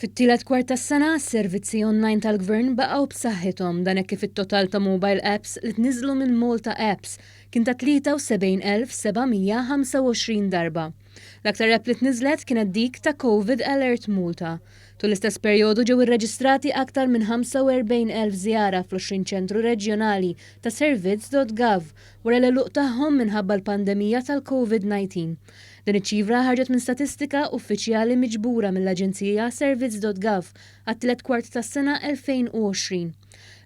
Fit-tielet kwart tas-sena, s-servizzi online tal-Gvern baqgħu b'saħħithom dan hekk kif it-total ta' mobile apps li tniżżlu minn Malta Apps kien ta' 73,725 darba. L-aktar app li tniżżlet kienet dik ta' Covid Alert Malta. Tul l-istess perjodu ġew irreġistrati aktar minn 45,000 żjara fl-20 ċentru reġjonali ta' servizz.gov wara l-għeluq tagħhom minħabba l-pandemija tal-Covid-19. Din iċ-ċifra ħarġet minn statistika uffiċjali miġbura mill-aġenzija Servizz.gov għat-tielet kwart tas-sena 2020.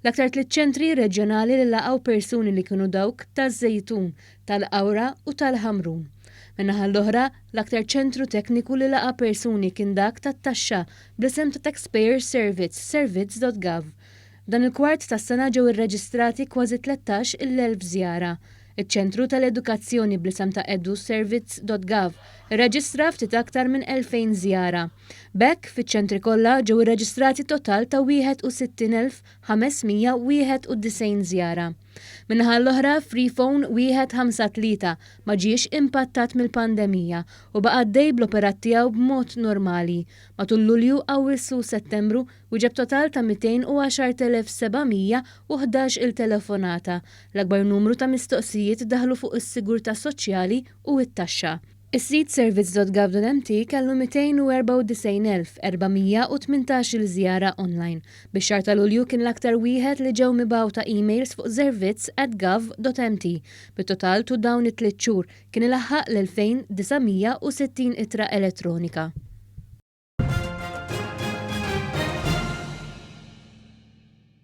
L-aktar tliet ċentri reġjonali li laqgħu persuni li kienu dawk taż-Żejtun, tal-Qawra u tal-Ħamrun. Min-naħa l-oħra, l-aktar ċentru tekniku li laqa' persuni kien dak tat-taxxa bl-isem ta' Taxpayer Service, Servizz.gov. F'dan il-kwart tas-sena ġew irreġistrati kważi 13,000 żjara. Iċ-Ċentru tal-Edukazzjoni bl-isem ta' eduservice.gov irreġistra ftit aktar minn 2,000 żjara. B'hekk, fiċ-ċentri kollha ġew irreġistrati total ta' 61,591 żjara. Min-naħa l-oħra, Freephone 153 ma ġiex impattat mill-pandemija u baqa' għaddej bl-operat tiegħu b'mod normali. Matul Lulju, Awwissu u Settembru wieġeb total ta' 210,711 il telefonata. L-akbar numru ta' mistoqsijiet daħlu fuq is-sigurtà soċjali u t-taxxa. Is-sit servizz.gov.mt kellu 294,418 il żjara online. Bix-xahar ta' Lulju kien l-aktar wieħed li ġew mibgħuta emails fuq servizz@gov.mt. Bit-total tul dawn it-tliet xhur kien ilaħħaq l-2,960 ittra elettronika.